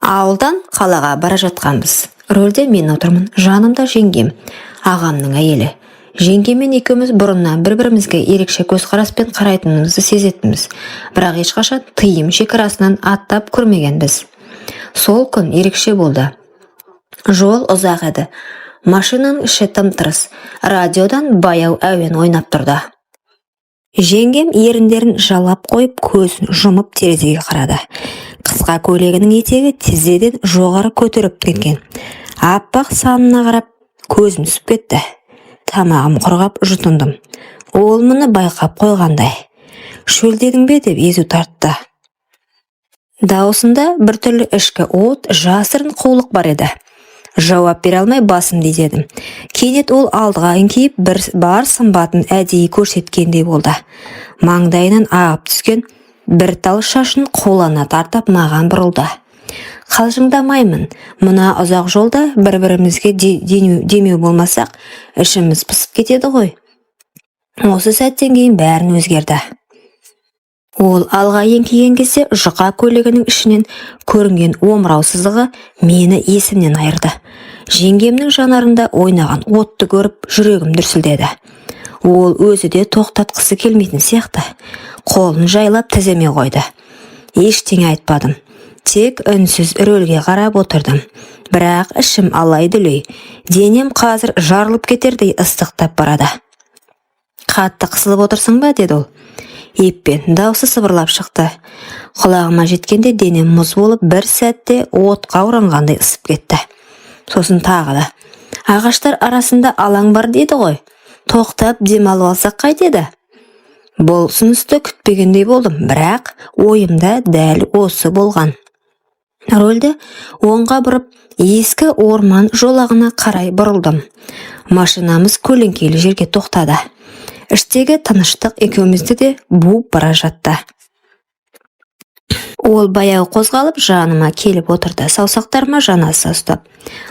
Ауылдан қалаға бара жатқанбыз. Рөлде мен отырмын, жанымда жеңгем, ағамның әйелі. Жеңгеммен екеуміз бұрыннан бір-бірімізге ерекше көзқараспен қарайтынымызды сезетінбіз, бірақ ешқашан тыйым шекарасынан аттап көрмегенбіз. Сол күн ерекше болды. Жол ұзақ еді. Машинаның іші тым-тырыс. Радиодан баяу әуен ойнап тұрды. Жеңгем еріндерін жалап қойып, көзін жұмып терезеге қарады. Қысқа көйлегінің етегі тізеден жоғары көтеріп кеткен. Аппақ санына қарап көзім түсіп кетті. Тамағым құрғап, жұтындым. Ол мұны байқап қойғандай. «Шөлдедің бе?» – деп езу тартты. Дауысында біртүрлі ішкі от, жасырын қулық бар еді. Жауап бере алмай басымды изедім. Кенет ол алдыға еңкейіп, бір бар сымбатын әдейі көрсеткендей болды. Маңдайынан ағып түскен бір тал шашын қолына тартып, маған бұрылды. «Қалжыңдамаймын. Мына ұзақ жолда бір-бірімізге демеу болмасақ, ішіміз пысып кетеді ғой». Осы сәттен кейін бәрін өзгерді. Ол алға еңкейген кезде жұқа көйлегінің ішінен көрінген омырау сызығы мені есімнен айырды. Жеңгемнің жанарында ойнаған отты көріп, жүрегім дүрсілдеді. Ол өзі де тоқтатқысы келмейтін сияқты. Қолын жайлап тіземе қойды. Ештеңе айтпадым. Тек үнсіз рөлге қарап отырдым. Бірақ ішім алай-дүлей. Денем қазір жарылып кетердей ыстықтап барады. «Қатты қысылып отырсың ба?» – деді ол. Еппен, даусы сыбырлап шықты. Құлағыма жеткенде денем мұз болып, бір сәтте отқа оранғандай ысып кетті. Сосын тағы да: «Ағаштар арасында алаң бар дейді ғой. Тоқтап демалып алсақ қайтеді?» Бұл ұсынысты күтпегендей болдым, бірақ ойымда дәл осы болған. Рөлді оңға бұрып, ескі орман жолағына қарай бұрылдым. Машинамыз көлеңкелі жерге тоқтады. Іштегі тыныштық екеумізді де буып бара жатты. Ол баяу қозғалып, жаныма келіп отырды, саусақтарыма жанаса ұстап.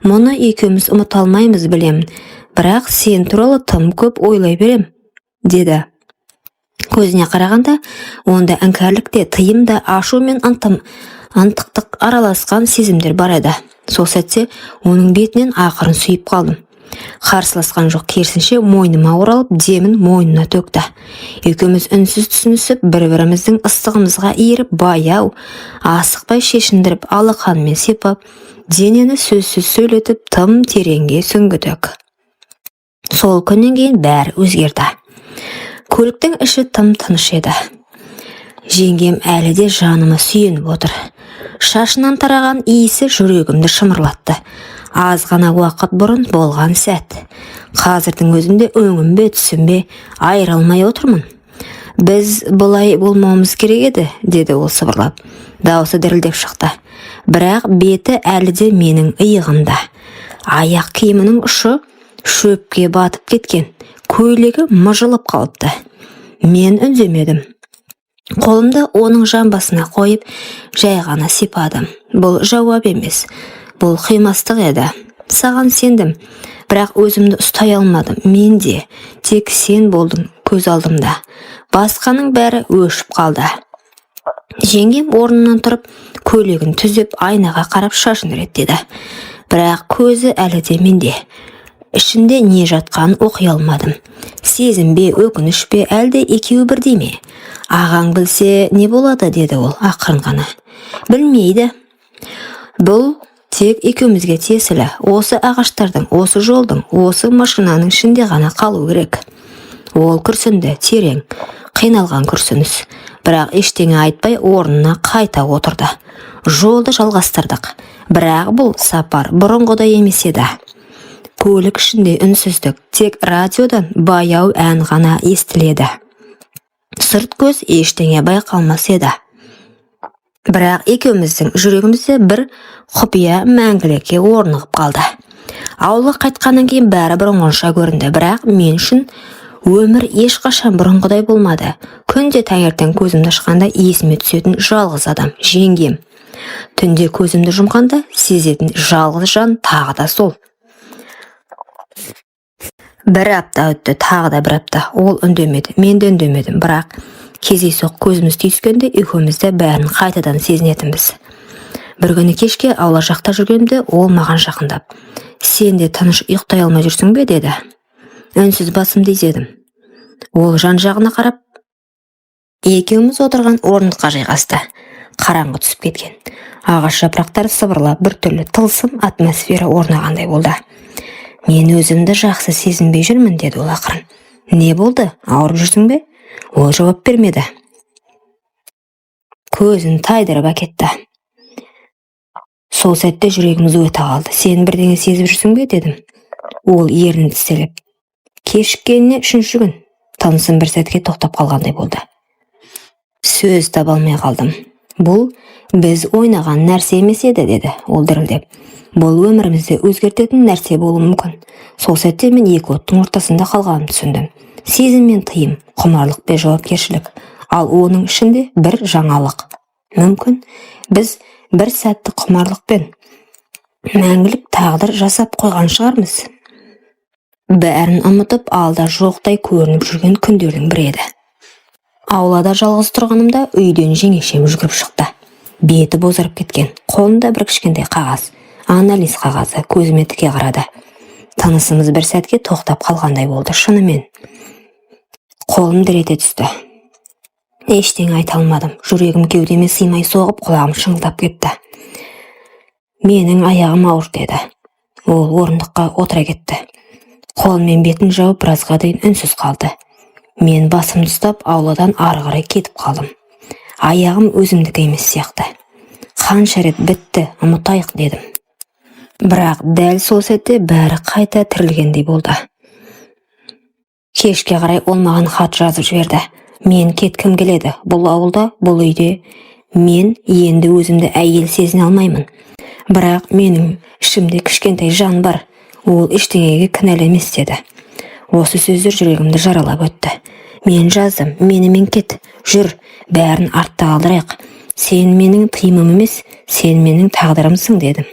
«Мұны екеуміз ұмыта алмаймыз, білемін, бірақ сен туралы тым көп ойлай берем», – деді. Көзіне қарағанда, онда іңкәрлік те, тыйым да, ашу мен ынтықтық араласқан сезімдер бар еді. Сол сәтте оның бетінен ақырын сүйіп қалдым. Қарсыласқан жоқ, керісінше, мойныма оралып, демін мойнына төкті. Екеуміз үнсіз түсінісіп, бір-біріміздің ыстығымызға иіріп, баяу, асықпай шешіндіріп, алақанмен сипап, денені сөзсіз сөйлетіп, тым тереңге сүңгідік. Сол күннен кейін бәрі өзгерді. Көліктің іші тым тыныш еді. Жеңгем әлі де жаныма сүйеніп отыр. Шашынан тараған иісі жүрегімді шымырлатты. Аз ғана уақыт бұрын болған сәт. Қазірдің өзінде өңім бе, түсім бе, айыра алмай отырмын. «Біз бұлай болмауымыз керек еді», – деді ол сыбырлап. Даусы дірілдеп шықты. Бірақ беті әлі де менің иығымда. Аяқ киімінің ұшы шөпке батып кеткен. Көйлегі мыжылып қалыпты. Мен үндемедім. Қолымды оның жамбасына қойып, жай ғана сипадым. Бұл жауап емес, бұл қимастық еді. «Саған сендім, бірақ өзімді ұстай алмадым. Мен де тек сен болдың көз алдымда. Басқаның бәрі өшіп қалды». Жеңгем орнынан тұрып, көйлегін түзеп, айнаға қарап шашын реттеді. Бірақ көзі әлі де менде. Ішінде не жатқанын оқи алмадым. Сезім бе, өкініш пе, әлде екеуі бірдей ме? «Ағаң білсе не болады?» – деді ол ақырын ғана. «Білмейді. Бұл тек екеумізге тиесілі. Осы ағаштардың, осы жолдың, осы машинаның ішінде ғана қалу керек». Ол күрсінді, терең, қиналған күрсініс. Бірақ ештеңе айтпай орнына қайта отырды. Жолды жалғастырдық. Бірақ бұл сапар бұрынғыдай емес еді. Көлік ішінде үнсіздік, тек радиодан баяу ән ғана естіледі. Сырт көз ештеңе байқалмас еді. Бірақ екеуміздің жүрегімізде бір құпия мәңгілікке орнығып қалды. Ауылға қайтқаннан кейін бәрі бұрынғыша көрінді, бірақ мен үшін өмір ешқашан бұрынғыдай болмады. Күнде таңертең көзімді ашқанда есіме түсетін жалғыз адам – жеңгем. Түнде көзімді жұмғанда сезетін жалғыз жан тағы да сол. Бір апта өтті, тағы да бір апта. Ол үндемеді, мен де үндемедім, бірақ кездейсоқ көзіміз түйіскенде екеуміз де бәрін қайтадан сезінетінбіз. Бір күні кешке аула жақта жүргенімде ол маған жақындап: «Сен де тыныш ұйықтай алмай жүрсің бе?» – деді. Үнсіз басымды изедім. Ол жан жағына қарап, екеуміз отырған орындыққа жайғасты. Қараңғы түсіп кеткен. Ағаш жапырақтары сыбырлап, біртүрлі тылсым атмосфера орнағандай болды. «Мен өзімді жақсы сезінбей жүрмін», – деді ол ақырын. «Не болды, ауырып жүрсің бе?» Ол жауап бермеді, көзін тайдырып әкетті. Сол сәтте жүрегім зу ете қалды. «Сен бірдеңе сезіп жүрсің бе?» – дедім. Ол ернін тістелеп: «Кешіккеніне үшінші күн». Тынысым бір сәтке тоқтап қалғандай болды. Сөз таба алмай қалдым. «Бұл біз ойнаған нәрсе емес еді», – деді ол дірілдеп. «Бұл өмірімізді өзгертетін нәрсе болуы мүмкін». Сол сәтте мен екі оттың ортасында қалғанымды түсіндім: сезім мен тыйым, құмарлық пен жауапкершілік. Ал оның ішінде бір жаңалық. Мүмкін, біз бір сәттік құмарлықпен мәңгілік тағдыр жасап қойған шығармыз. Бәрін ұмытып, алда жоқтай көрініп жүрген күндердің бірі еді. Аулада жалғыз тұрғанымда үйден жеңешем жүгіріп шықты. Беті бозарып кеткен, қолында бір кішкентай қағаз, анализ қағазы. Көзіме тіке қарады. Тынысымыз бір сәтке тоқтап қалғандай болды. Шынымен, қолым дір ете түсті. Ештеңе айта алмадым. Жүрегім кеудеме сыймай соғып, құлағым шыңылдап кетті. «Менің аяғым ауыр», – деді. Ол орындыққа отыра кетті. Қолымен бетін жауып, біразға дейін үнсіз қалды. Мен басымды ұстап, ауладан ары қарай кетіп қалдым. Аяғым өзімдікі емес сияқты. Қанша рет «бітті, ұмытайық» дедім, бірақ дәл сол сәтте бәрі қайта тірілгендей болды. Кешке қарай ол маған хат жазып жіберді: «Мен кеткім келеді. Бұл ауылда, бұл үйде мен енді өзімді әйел сезіне алмаймын. Бірақ менің ішімде кішкентай жан бар, ол ештеңеге кінәлі емес», – деді. Осы сөздер жүрегімді жаралап өтті. Мен жаздым: «Менімен кет, жүр, бәрін артта қалдырайық. Сен менің тыйымым емес, сен менің тағдырымсың», – дедім.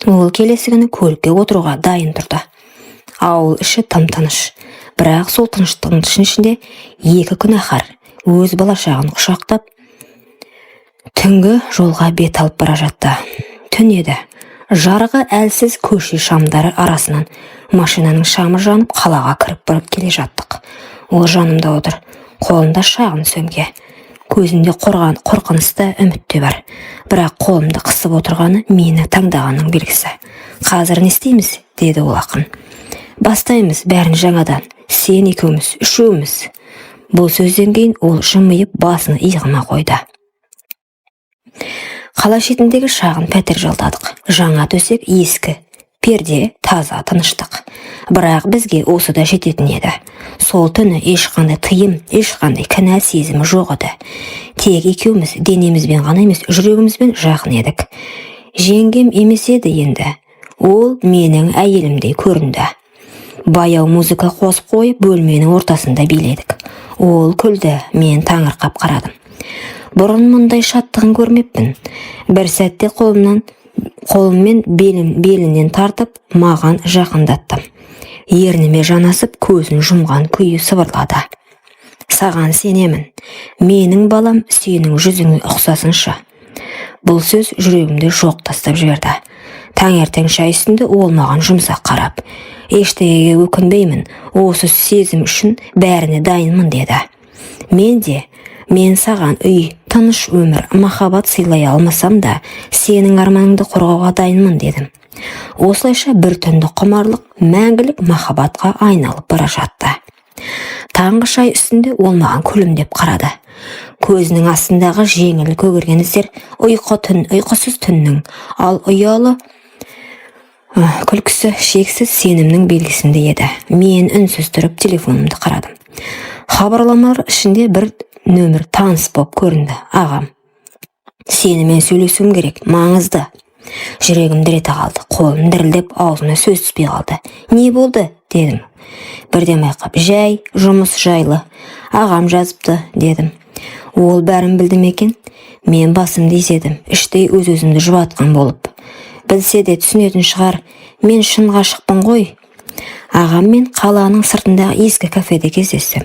Ол келесі күні көлікке отыруға дайын тұрды. Ауыл іші тым тыныш, бірақ сол тыныштықтың ішінде екі күнәһар өз балашағын құшақтап, түнгі жолға бет алып бара жатты. Түн еді. Жарығы әлсіз көше шамдары арасынан машинаның шамы жанып, қалаға кіріп барып келе жаттық. Ол жанымда отыр, қолында шағын сөмке. Көзінде қорған қорқыныш та, үміт те бар, бірақ қолымды қысып отырғаны мені таңдағанның белгісі. «Қазір не істейміз?» – деді ол ақырын. «Бастаймыз бәрін жаңадан. Сен екеуміз, үшеуміз». Бұл сөзден кейін ол жымиып, басын иығыма қойды. Қала шетіндегі шағын пәтер жалдадық. Жаңа төсек, ескі перде, таза тыныштық. Бірақ бізге осы да жететін еді. Сол түні ешқандай тыйым, ешқандай кінә сезімі жоқ еді. Тек екеуміз денемізбен ғана емес, жүрегімізбен жақын едік. Жеңгем емес еді енді, ол менің әйелімдей көрінді. Баяу музыка қосып қойып, бөлменің ортасында биледік. Ол күлді, мен таңырқап қарадым. Бұрын мұндай шаттығын көрмеппін. Бір сәтте қолыммен белінен тартып, маған жақындаттым. Ерніме жанасып, көзін жұмған күйі сыбырлады: «Саған сенемін. Менің балам сенің жүзіңе ұқсасыншы». Бұл сөз жүрегімді жоқ тастап жіберді. Таңертең шай үстінде ол маған жұмсақ қарап: «Ештеңеге өкінбеймін, осы сезім үшін бәріне дайынмын», – деді. Мен де: «Мен саған үй, тыныш өмір, махаббат сыйлай алмасам да, сенің арманыңды қорғауға дайынмын», – дедім. Осылайша бір түнді құмарлық мәңгілік махаббатқа айналып бара жатты. Таңғы шай үстінде ол маған күлімдеп қарады. Көзінің астындағы жеңіл көгерген іздер ұйқысыз түннің, ал ұялы күлкісі шексіз сенімнің белгісіндей еді. Мен үнсіз тұрып, телефонымды қарадым. Хабарламалар ішінде бір нөмір таныс болып көрінді. Ағам: «Сенімен сөйлесуім керек, маңызды». Жүрегім дір ете қалды, қолым дірілдеп, аузыма сөз түспей қалды. «Не болды?» – дедім бірден байқап. «Жай, жұмыс жайлы. Ағам жазыпты», – дедім. Ол бәрін білді ме екен? Мен басымды изедім, іштей өз өзімді жұбатқан болып. Білсе де, түсінетін шығар, мен шын ғашықпын ғой. Ағаммен қаланың сыртындағы ескі кафеде кездестім.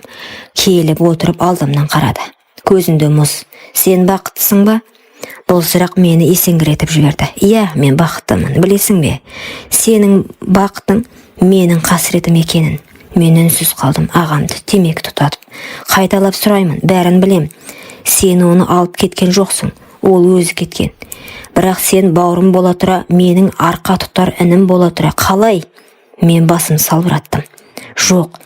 Келіп отырып, алдымнан қарады. Көзінде мұз. «Сен бақыттысың ба?» Бұл сұрақ мені есеңгіретіп жіберді. Иә, мен бақыттымын, білесің бе? Сенің бақытың менің қасіретім екенін. Мен үнсіз қалдым, ағамды темекі тұтатып. Қайталап сұраймын, бәрін білем. Сен оны алып кеткен жоқсың, ол өзі кеткен. Бірақ сен бауырым бола тұра, менің арқа тұтар інім бола тұра, қалай? Мен басым салбыраттым. Жоқ,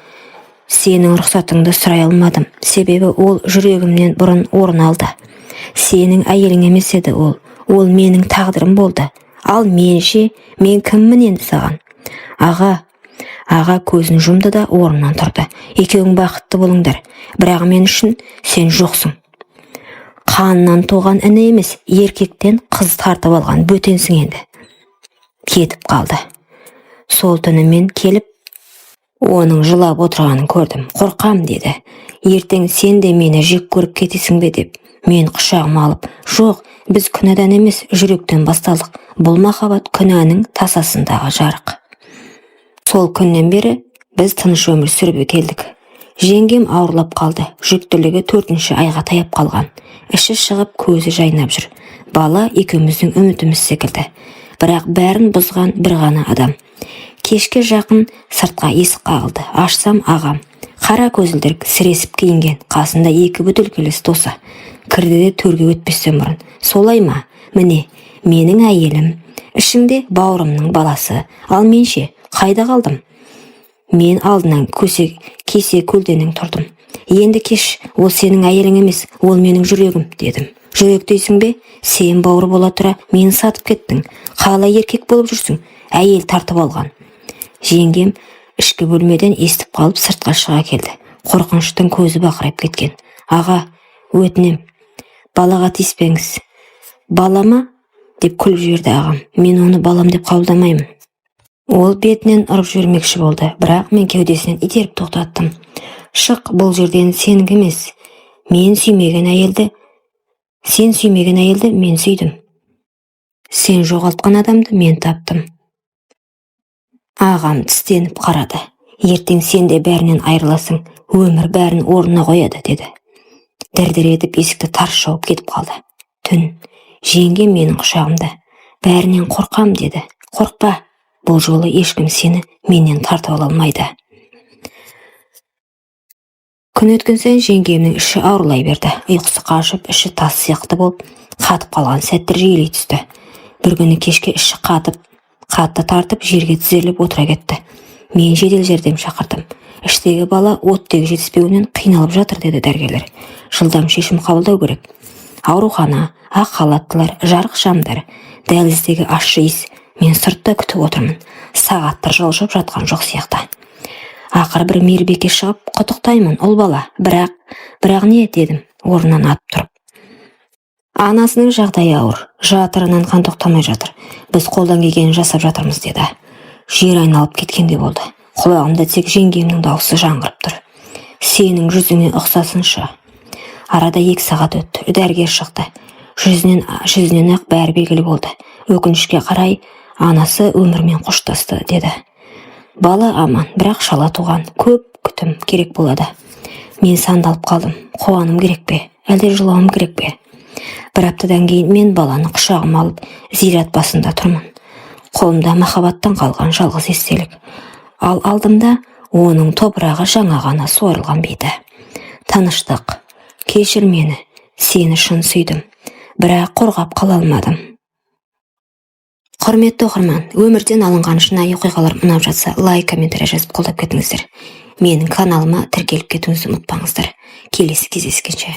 сенің рұқсатыңды сұрай алмадым, себебі ол жүрегімнен бұрын орын алды. Сенің әйелің емес еді ол, ол менің тағдырым болды. Ал мен ше, мен кіммін енді саған? Аға, аға көзін жұмды да орнынан тұрды. Екеуің бақытты болыңдар, бірақ мен үшін сен жоқсың. Қаннан туған іні емес, еркектен қыз тартып алған бөтенсің енді. Кетіп қалды. Сол түні мен келіп, оның жылап отырғанын көрдім. Қорқам деді. Ертең сен де мені жек көріп кетесің бе деп. Мен құшағыма алып, жоқ, біз күнәдан емес, жүректен басталдық. Бұл махаббат күнәнің тасасындағы жарық. Сол күннен бері біз тыныш өмір сүріп келдік. Жеңгем ауырлап қалды. Жүктілігі 4-ші айға таяп қалған. Іші шығып, көзі жайнап жүр. Бала екеуміздің үмітіміз секілді. Бірақ бәрін бұзған бір ғана адам. Кешке жақын сыртқа есік қағылды. Ашсам, ағам. Қара көзілдірік, сіресіп киінген, қасында екі бөтелкелес досы. Кірді де төрге өтпестен бұрын: «Солай ма? Міне, менің әйелім. Ішіңде бауырымның баласы. Ал мен ше, қайда қалдым?» Мен алдынан көсе, кесе көлденең тұрдым. Енді кеш, ол сенің әйелің емес, ол менің жүрегім, дедім. Жүрек дейсің бе? Сен бауыр бола тұра мені сатып кеттің. Қалай еркек болып жүрсің? Әйел тартып алған. Жеңгем ішкі бөлмеден естіп қалып, сыртқа шыға келді. Қорқыныштың көзі бақырайып кеткен. Аға, өтінем, балаға тиіспеңіз. Балама? Деп күліп жіберді ағам. Мен оны балам деп қабылдамаймын. Ол бетінен ұрып жібермекші болды, бірақ мен кеудесінен итеріп тоқтаттым. Шық бұл жерден, сенікі емес. Мен сүймеген әйелді, сен сүймеген әйелді мен сүйдім. Сен жоғалтқан адамды мен таптым. Ағам тістеніп қарады. Ертең сен де бәрінен айырыласың, өмір бәрін орнына қояды, деді. Дір-дір етіп есікті тарс жауып кетіп қалды. Түн. Жеңгем менің құшағымда. Бәрінен қорқам, деді. Қорықпа, бұл жолы ешкім сені менен тартып ала алмайды. Күн өткен сайын жеңгемнің іші ауырлай берді. Ұйқысы қашып, іші тас сияқты болып қатып қалған сәттер жиілей түсті. Бір күні кешке іші қатып, қатты тартып, жерге тізерлеп отыра кетті. Мен жедел жәрдем шақырдым. Іштегі бала оттегі жетіспеуінен қиналып жатыр, деді дәрігерлер. Жылдам шешім қабылдау керек. Аурухана, ақ халаттылар, жарық шамдар, дәліздегі ащы иіс. Мен сыртта күтіп отырмын. Сағаттар жылжып жатқан жоқ сияқты. Ақыры бір мейірбике шығып, құттықтаймын, ұл бала. Бірақ, бірақ не, дедім, орнынан атып тұрып. Анасының жағдайы ауыр, жатырынан қан тоқтамай жатыр. Біз қолдан келгенін жасап жатырмыз, деді. Жер айналып кеткендей болды. Құлағымда тек жеңгемнің дауысы жаңғырып тұр. Сенің жүзіңе ұқсасыншы. Арада 2 сағат өтті. Дәрігер шықты. Жүзінен ақ бәрі белгілі болды. Өкінішке қарай, анасы өмірмен қоштасты, деді. Бала аман, бірақ шала туған. Көп күтім керек болады. Мен сандалып қалдым. Қуаным керек пе, әлде жылауым керек пе? Бір аптадан кейін мен баланы құшағыма алып, зират басында тұрмын. Қолымда махаббаттан қалған жалғыз естелік. Ал алдымда оның топырағы жаңа ғана суарылған беті. Тыныштық. Кешір мені, сені шын сүйдім, бірақ қорғап қала алмадым. Құрметті оқырман, өмірден алынған шынайы оқиғалар ұнап жатса, лайк, комментарий жазып қолдап кетіңіздер. Менің каналыма тіркеліп кетуіңізді ұмытпаңыздар. Келесі кездескенше.